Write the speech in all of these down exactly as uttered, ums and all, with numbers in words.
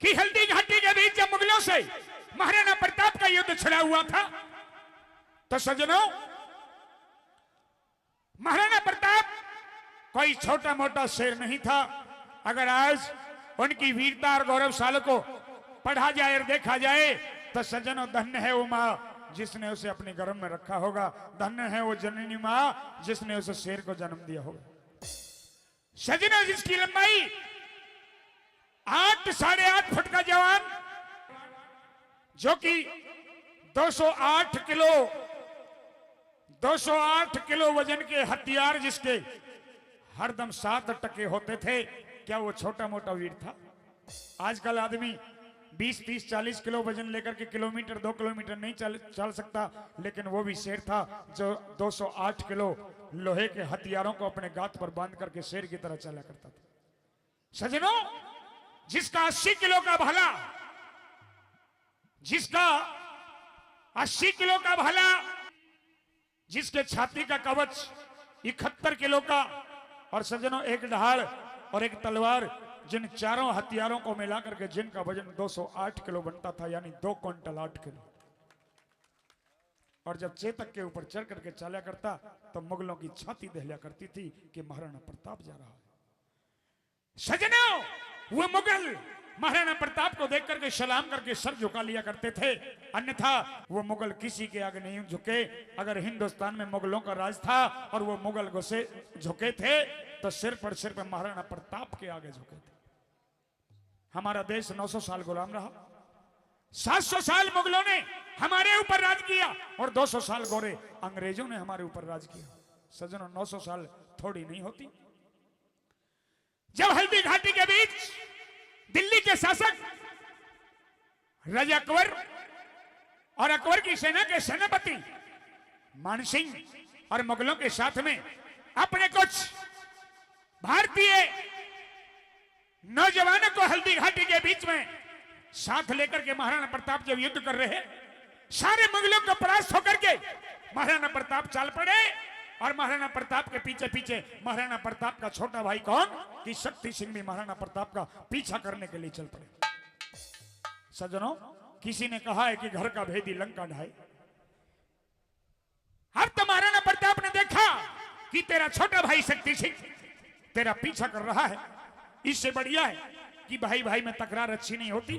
कि हल्दी घाटी के बीच जब मुगलों से महाराणा प्रताप का युद्ध छिड़ा हुआ था, तो सज्जनों, महाराणा प्रताप कोई छोटा मोटा शेर नहीं था। अगर आज उनकी वीरता और गौरवशाल को पढ़ा जाए और देखा जाए, तो सज्जनों, धन्य है वो माँ जिसने उसे अपने गर्भ में रखा होगा, धन्य है वो जननी माँ जिसने उसे शेर को जन्म दिया होगा। सज्जनों, जिसकी लंबाई आठ, साढ़े आठ फुट का जवान, जो कि दो सौ आठ किलो, दो सौ आठ किलो वजन के हथियार जिसके हरदम सात टके होते थे, क्या वो छोटा मोटा वीर था? आजकल आदमी बीस, तीस, चालीस किलो वजन लेकर के किलोमीटर, दो किलोमीटर नहीं चल, चल सकता, लेकिन वो भी शेर था जो दो सौ आठ किलो लोहे के हथियारों को अपने गात पर बांध करके शेर की तरह चला करता था। सज्जनों, जिसका अस्सी किलो का भाला, जिसका अस्सी किलो का भाला, जिसके छाती का कवच इकहत्तर किलो का, और सज्जनों, एक ढाल और एक तलवार, जिन चारों हथियारों को मिला करके जिनका वजन दो सौ आठ किलो बनता था, यानी दो क्विंटल आठ किलो, और जब चेतक के ऊपर चढ़ करके चाला करता, तो मुगलों की छाती दहलिया करती थी कि महाराणा प्रताप जा रहा है। सज्जनों, वो मुगल महाराणा प्रताप को देख करके सलाम करके सर झुका लिया करते थे, अन्यथा वो मुगल किसी के आगे नहीं झुके। अगर हिंदुस्तान में मुगलों का राज था और वो मुगल गुस्से झुके थे, तो सिर पर सिर पर महाराणा प्रताप के आगे झुके थे। हमारा देश नौ सौ साल गुलाम रहा, सात सौ साल मुगलों ने हमारे ऊपर राज किया और दो सौ साल गोरे अंग्रेजों ने हमारे ऊपर राज किया। सज्जनों, नौ सौ साल थोड़ी नहीं होती। जब हल्दी घाटी के बीच दिल्ली के शासक राजा अकबर और अकबर की सेना के सेनापति मानसिंह और मुगलों के साथ में अपने कुछ भारतीय नौजवानों को हल्दी घाटी के बीच में साथ लेकर के महाराणा प्रताप जब युद्ध कर रहे, सारे मुगलों को परास्त होकर के महाराणा प्रताप चल पड़े। और महाराणा प्रताप के पीछे पीछे महाराणा प्रताप का छोटा भाई कौन, कि शक्ति सिंह भी महाराणा प्रताप का पीछा करने के लिए चल पड़े। सज्जनों, किसी ने कहा है कि घर का भेदी लंका ढाए। अब तो महाराणा प्रताप ने देखा कि तेरा छोटा भाई शक्ति सिंह तेरा पीछा कर रहा है, इससे बढ़िया है कि भाई भाई में तकरार अच्छी नहीं होती।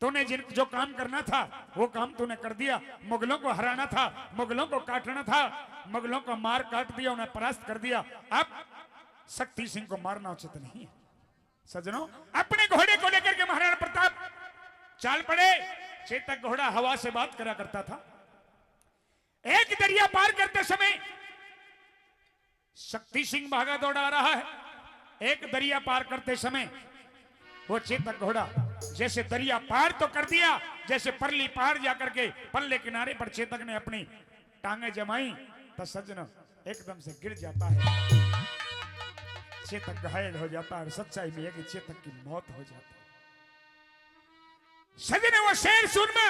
तूने जिन, जो काम करना था, वो काम तूने कर दिया। मुगलों को हराना था, मुगलों को काटना था, मुगलों को मार काट दिया, उन्हें परास्त कर दिया। अब शक्ति सिंह को मारना उचित नहीं है। सज्जनों, अपने घोड़े को लेकर के महाराणा प्रताप चाल पड़े। चेतक घोड़ा हवा से बात करा करता था। एक दरिया पार करते समय शक्ति सिंह भागा दौड़ा रहा है। एक दरिया पार करते समय वो चेतक घोड़ा जैसे दरिया पार तो कर दिया, जैसे परली पार जाकर के परले किनारे पर चेतक ने अपनी टांगे जमाई, तो सज्जनों, एकदम से गिर जाता है, चेतक घायल हो जाता है। और सच्चाई में यह कि चेतक की मौत हो जाती है। सजने, वो शेर सूरमा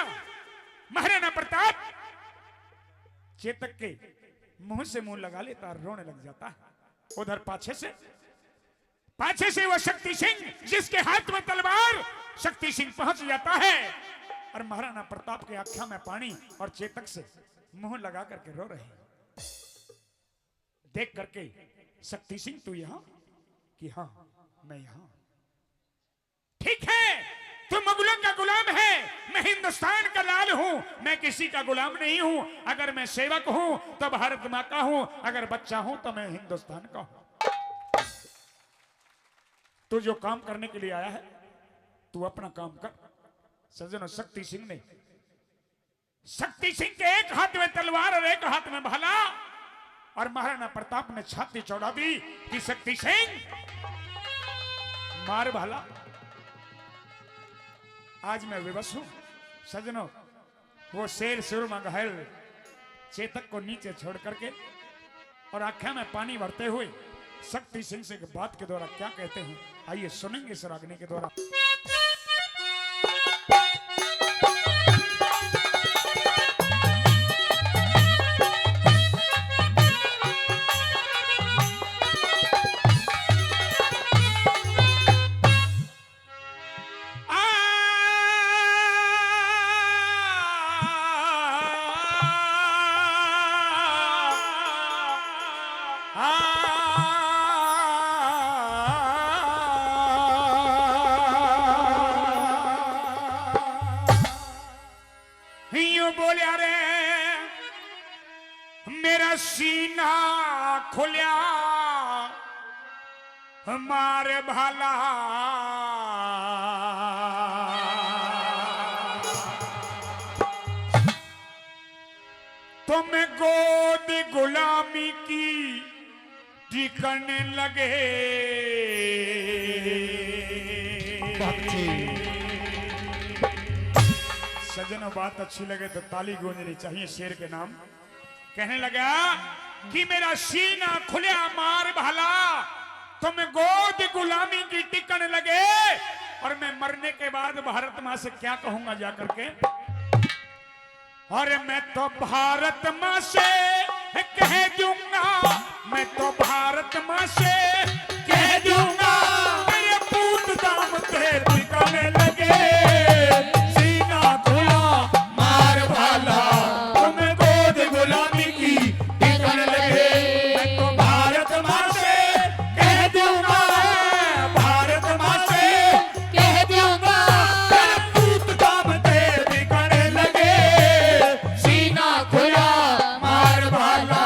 महाराणा प्रताप चेतक के मुंह से मुंह लगा लेता और रोने लग जाता है। उधर पाछे से, पाछे से वो शक्ति सिंह, जिसके हाथ में तलवार, शक्ति सिंह पहुंच जाता है और महाराणा प्रताप के आंखों में पानी और चेतक से मुंह लगा करके रो रहे हैं। देख करके शक्ति सिंह, "तू यहाँ?" कि "हाँ, मैं यहाँ।" "ठीक है, तू मुगलों का गुलाम है, मैं हिंदुस्तान का लाल हूं, मैं किसी का गुलाम नहीं हूं। अगर मैं सेवक हूं तो भारत माँ का हूं, अगर बच्चा हूं तो मैं हिंदुस्तान का हूं। तू जो काम करने के लिए आया है, तू अपना काम कर।" सज्जनों, शक्ति सिंह ने शक्ति सिंह के एक हाथ में तलवार और एक हाथ में भाला, और महाराणा प्रताप ने छाती चौड़ा दी कि "शक्ति सिंह, मार भाला।" आज मैं विवश हूं सजनों, वो शेर सूरमा घायल चेतक को नीचे छोड़ करके और आंखें में पानी भरते हुए शक्ति सिंह से बात के द्वारा क्या कहते हैं, आइए सुनेंगे इस रागनी के द्वारा। बोलिया रे, मेरा सीना खुल्या मार भाला। तो मैं गोद गुलामी की टिकने लगे। सज्जनों, बात अच्छी लगे तो ताली गूंजनी चाहिए शेर के नाम। कहने लगा कि मेरा सीना खुल्या मार भाला, तो मैं गोद गुलामी की टिकने लगे। और मैं मरने के बाद भारत माँ से क्या कहूंगा जाकर के? अरे मैं तो भारत माँ से कह दूंगा, मैं तो भारत माँ से कह दूंगा, मेरे पूत दाम पे बिकने लगे। सीना खुला मार भाला, तुम्हें गोद गुलामी की बिकने लगे। मैं तो भारत माँ से कह दूंगा, भारत माँ से कह दूंगा, तेरे पूत दाम पे बिकने लगे। सीना खुला मार भाला।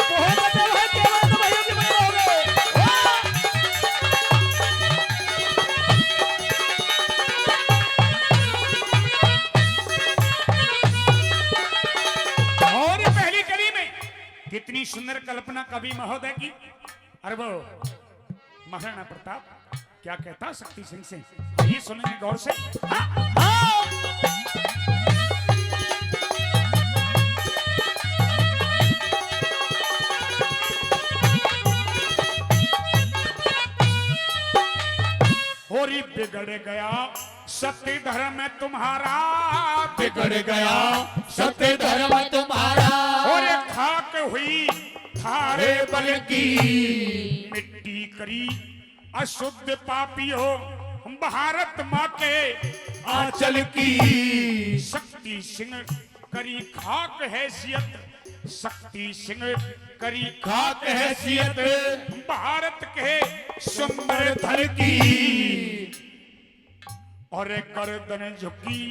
बहुत अच्छा है, क्या बात है, भाइयों की बहन हो गए। वाह! और पहली कली में कितनी सुंदर कल्पना कवि महोदय की। अरे वो महाराणा प्रताप क्या कहता शक्ति सिंह से, ये सुनेंगे गौर से। हाँ, हाँ। और ये बिगड़ गया सत्य धर्म तुम्हारा, बिगड़ गया सत्य धर्म तुम्हारा। और ये खाक हुई थारे बल की, मिट्टी करी अशुद्ध पापी हो भारत माँ के आंचल की। शक्ति सिंह करी खाक हैसियत, शक्ति सिंह करी खाक हैसियत भारत के सुंदर धन की। और गर्दन झुकी,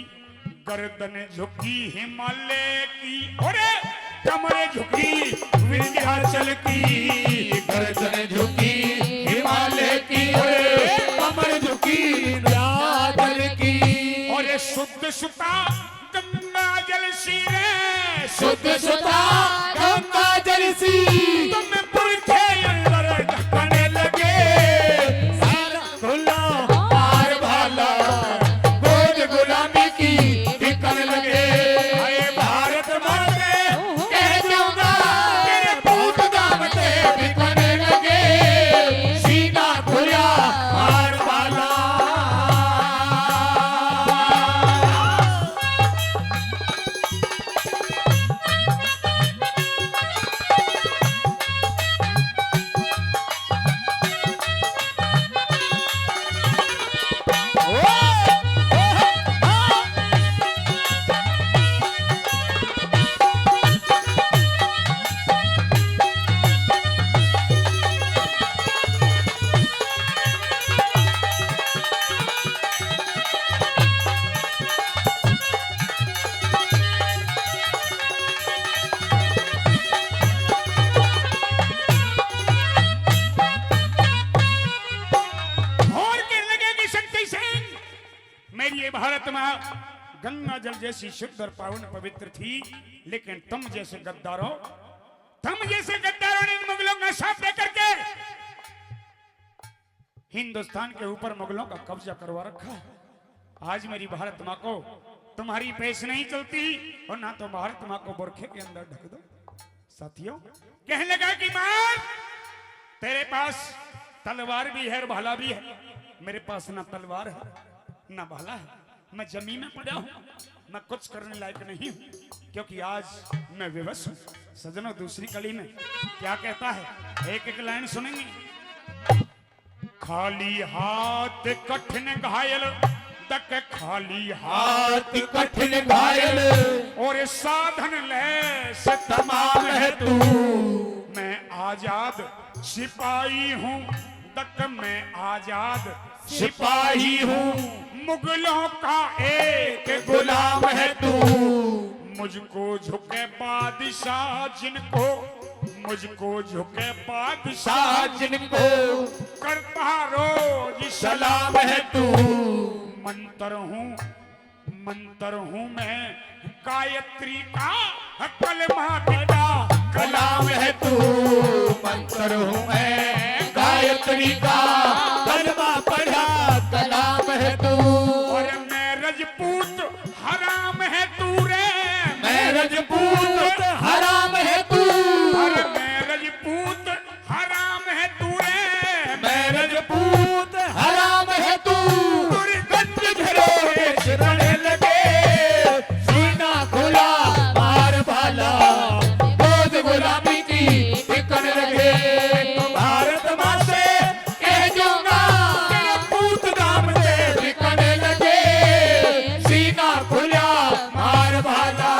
गर्दन झुकी हिमालय की, और कमर झुकी विंध्याचल की। गर्दन झुकी हिमालय की, और कमर झुकी विंध्याचल की। और शुद्ध सुता गंगा जल सी रे, शुद्ध सुता गंगा जल सी। तुम पुरखे अंदर ढकने लगे। सारा खुला मार भाला, गोद गुलामी की बिकन लगे। आए भारत माते कह दूंगा, तेरे पूत दाम ते बिकने लगे। सीना खुला मार भाला। और कहने लगे कि शक्ति सिंह, मेरी ये भारत माँ गंगा जल जैसी शुद्ध और पावन पवित्र थी, लेकिन तुम जैसे गद्दारों, तुम जैसे गद्दारों ने इन मुगलों का साथ लेकर के हिंदुस्तान के ऊपर मुगलों का कब्जा करवा रखा है। आज मेरी भारत माँ को तुम्हारी पेश नहीं चलती और ना तो भारत माँ को बुरखे के अंदर ढक दो। साथियों, कहने लगा कि मार, तेरे पास तलवार भी है और भाला भी है, मेरे पास ना तलवार है ना भाला है, मैं जमीन में पड़ा हूँ, मैं कुछ करने लायक नहीं हूँ, क्योंकि आज मैं विवश हूँ। सजनों, दूसरी कली में क्या कहता है, एक एक लाइन सुनेंगे। खाली हाथ कठिन घायल तक खाली हाथ कठिन घायल, और साधन लेस तमाम है तू। मैं आजाद सिपाही हूँ, तक मैं आजाद सिपाही हूँ। मुगलों का एक गुलाम है तू। मुझको झुके बादशाह जिनको, मुझको झुके बादशाह जिनको, करता रोज सलाम है तू। मंत्र हूँ, मंत्र हूँ मैं गायत्री का, कलमा पढ़ा कलाम है तू। मंत्र हूँ मैं गायत्री का, कलमा पढ़ा कलाम है तू। और मैं रजपूत हराम है तू रे। मैं रजपूत हराम है तू। अरे मैं रजपूत हराम है तू रे। मैं रजपूत हराम है तू। दुर्गंध झरोखे छिड़ने लगे, सीना खुला मार भाला, रोज गुलामी की बिकन लगे। तो भारत माँ से कह दूंगा, तेरे पूत दाम से बिकने लगे, सीना खुला मार भाला।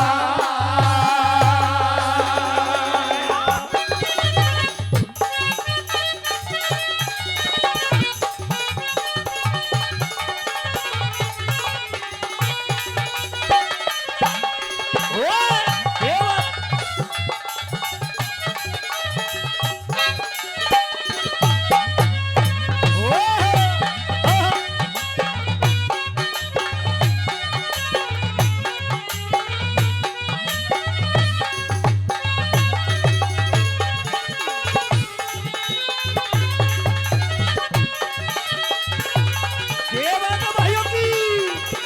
क्या बात है भाइयों की?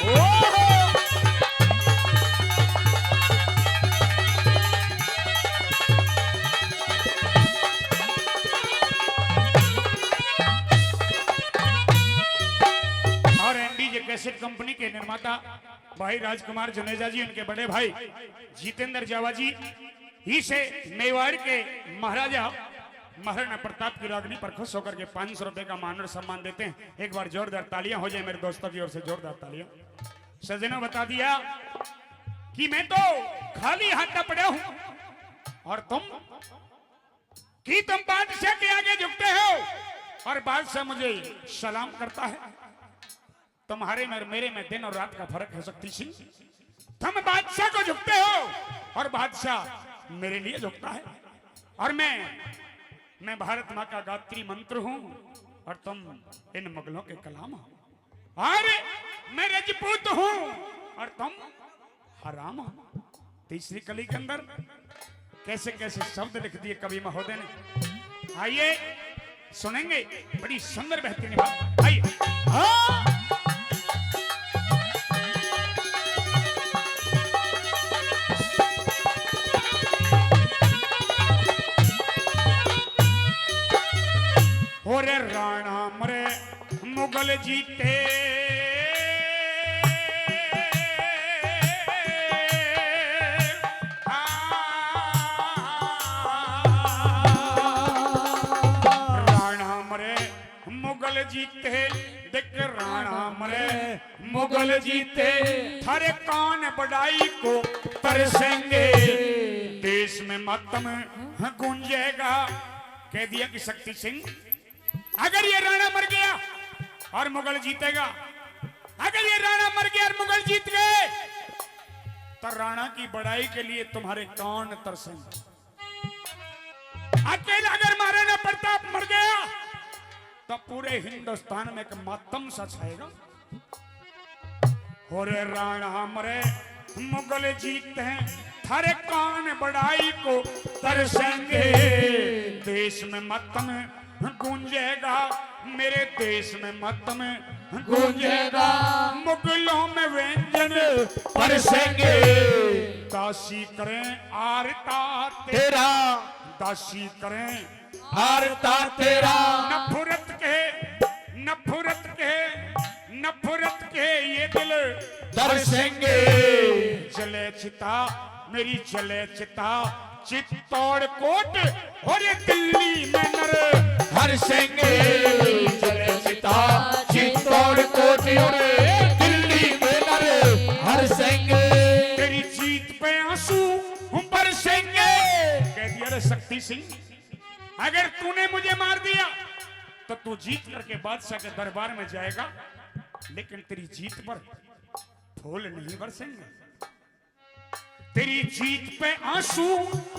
ओहो! और एनडीजे कैसेट कंपनी के निर्माता भाई राजकुमार जुनेजा जी, उनके बड़े भाई जितेंद्र जावा जी, इसे मेवाड़ के महाराजा महाराणा प्रताप की रागनी पर खुश होकर के पाँच सौ रुपए का मान और सम्मान देते हैं। एक बार जोरदार तालियां हो जाए मेरे दोस्तों की ओर से, जोरदार तालियां। सज्जनों, बता दिया कि मैं तो खाली हाथ पड़ा हूं और तुम, कि तुम बादशाह के आगे झुकते हो और बादशाह मुझे सलाम करता है। तुम्हारे में और मेरे में दिन और रात का फर्क है शक्ति सिंह। तुम बादशाह को झुकते हो और बादशाह मेरे लिए झुकता है। और मैं, मैं भारत माँ का गात्री मंत्र हूँ और तुम इन मुगलों के कलाम हो। अरे, मैं रजपूत हूँ और तुम हराम हो। तीसरी कली के अंदर कैसे कैसे शब्द लिख दिए कवि महोदय ने। आइए सुनेंगे, बड़ी सुंदर बेहतरीन बात। आइए। हाँ। हो रे राणा मरे मुगल जीते। राणा मरे मुगल जीते, देख राणा मरे मुगल जीते, थारे कान बड़ाई को तरसेंगे। देश में मातम गूंजेगा। कह दिया कि शक्ति सिंह, अगर ये राणा मर गया और मुगल जीतेगा, अगर ये राणा मर गया और मुगल जीत गए, तो राणा की बड़ाई के लिए तुम्हारे कान तरसेंगे। अकेला अगर महाराणा प्रताप मर गया, तो पूरे हिंदुस्तान में एक मातम सा छाएगा। हो रे राणा मरे मुगल जीते, थारे कान बड़ाई को तरसेंगे। देश में मातम गूंजेगा, मेरे देश में मातम गूंजेगा। मुगलों में व्यंजन परसेंगे। दासी करें आरता तेरा, तेरा। दासी करें आरता तेरा। नफरत के, नफरत के, नफरत के ये दिल तरसेंगे। जले चिता मेरी, जले चिता चित्तौड़ कोट और ये दिल्ली में नर हर्षेंगे। जले चिता चित्तौड़ कोट और बरसेंगे। तेरी जीत पे आंसू बरसेंगे। कह दिया, रे शक्ति सिंह, अगर तूने मुझे मार दिया तो तू जीत करके बादशाह के दरबार में जाएगा, लेकिन तेरी जीत पर फूल नहीं बरसेंगे। तेरी जीत पे आंसू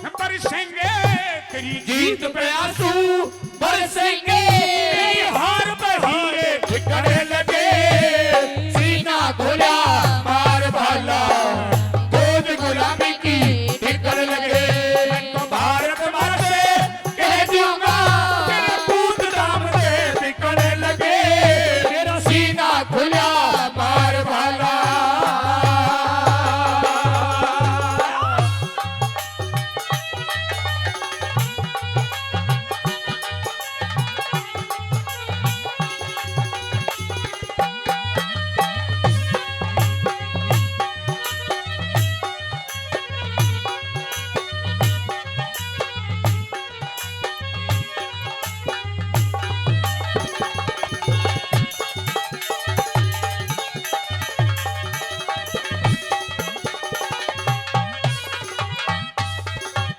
बरसेंगे, तेरी जीत पे आंसू बरसेंगे। तेरी हार पे हीरे बिकने लगे, सीना खुला मार भाला, बोझ गुलामी की बिकने लगे। मैं तो भारत माँ से कह दूंगा, तेरे पूत दाम दे बिकने लगे, तेरा सीना खुला मार भाला।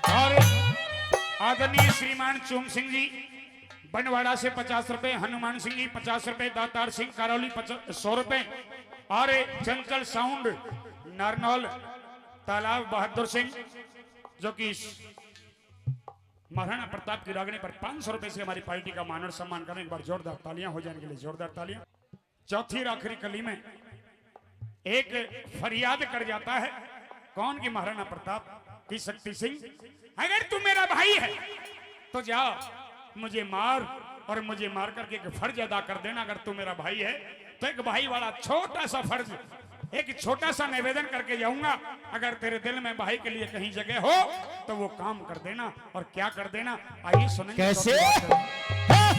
और आदरणीय श्रीमान चूम सिंह जी बनवाड़ा से पचास रुपए, हनुमान सिंह जी पचास रुपए, दातार सिंह करौली पच-, सौ रुपए, और चंचल साउंड नारनौल, तालाब बहादुर सिंह, जो कि इस महाराणा प्रताप की रागनी पर पाँच सौ रुपए से हमारी पार्टी का मान और सम्मान करें। एक बार जोरदार तालियां हो जाए इनके लिए, जोरदार तालियां। चौथी और आखिरी कली में एक फरियाद कर जाता है। कौन की? महाराणा प्रताप की। शक्ति सिंह, अगर तू मेरा भाई है तो जा, मुझे मार और मुझे मार करके एक फर्ज अदा कर देना। अगर तू मेरा भाई है तो एक भाई वाला छोटा सा फर्ज, एक छोटा सा निवेदन करके जाऊंगा। अगर तेरे दिल में भाई के लिए कहीं जगह हो तो वो काम कर देना। और क्या कर देना, आइए सुनेंगे। कैसे? चौथी बात। हाँ।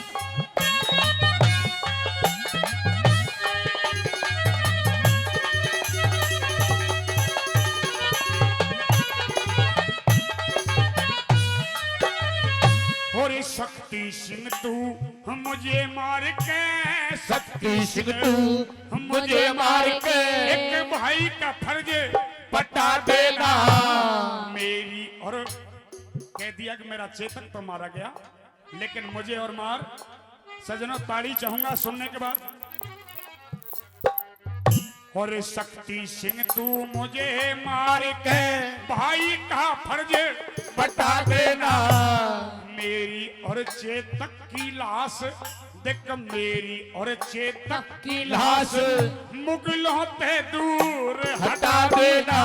और शक्ति सिंह तू मुझे मार के, शक्ति सिंह तू मुझे मार के, एक भाई का फर्ज बता देना। मेरी और कह दिया कि मेरा चेतक तो मारा गया, लेकिन मुझे और मार। सजनों, ताली चाहूंगा सुनने के बाद। और शक्ति सिंह तू मुझे मार के भाई का फर्ज बता देना। मेरी और चेतक की लाश, देख, मेरी और चेतक की लाश मुगलों ते दूर हटा देना।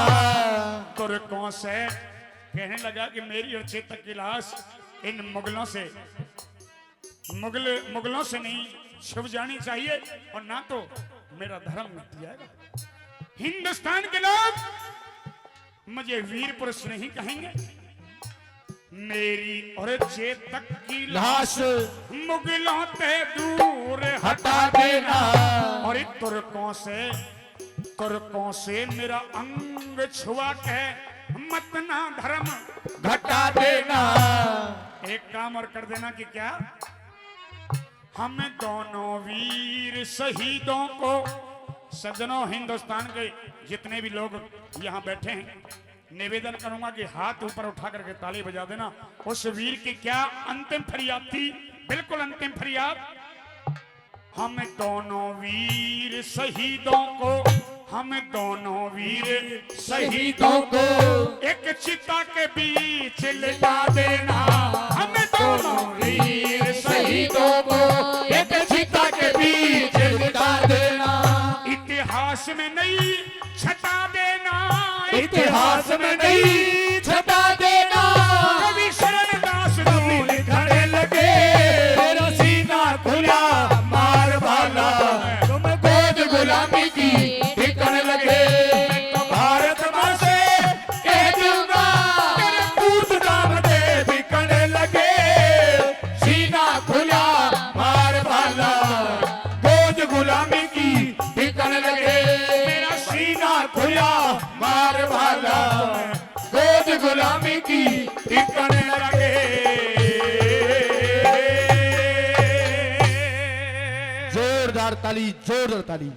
तुर्कों से कहने लगा कि मेरी और चेतक की लाश इन मुगलों से, मुगल, मुगलों से नहीं छुप जानी चाहिए, और ना तो मेरा धर्म मिट जाएगा। हिंदुस्तान के लोग मुझे वीर पुरुष नहीं कहेंगे। मेरी और चेतक की लाश मुगलों ते दूर हटा देना। और तुर्कों से, तुर्कों से मेरा अंग छुआ के मत ना धर्म घटा देना। एक काम और कर देना कि क्या, हम दोनों वीर शहीदों को, सज्जनों, हिंदुस्तान के जितने भी लोग यहाँ बैठे हैं, निवेदन करूंगा कि हाथ ऊपर उठा करके ताली बजा देना। उस वीर की क्या अंतिम फरियाद थी, बिल्कुल अंतिम फरियाद। हम दोनों वीर शहीदों को, हम दोनों वीर शहीदों को एक चिता के बीच लिटा देना। हम दोनों वीर शहीदों को एक चिता के बीच लिटा देना। इतिहास में नहीं छटा देना, इतिहास में नहीं छटा देना। कवि शरण दास जी लिखने लगे, तेरा सीना खुला मार भाला, तुम गोद गुलामी की बिकने लगे। मैं तो भारत माँ से कह दूंगा, तेरे पूत दाम दे बिकने लगे। सीना खुला मार भाला, गोद गुलामी की बिकने लगे। मेरा सीना खुला मार भाला, गोद गुलामी की बिकने लगे। जोरदार ताली, जोरदार ताली।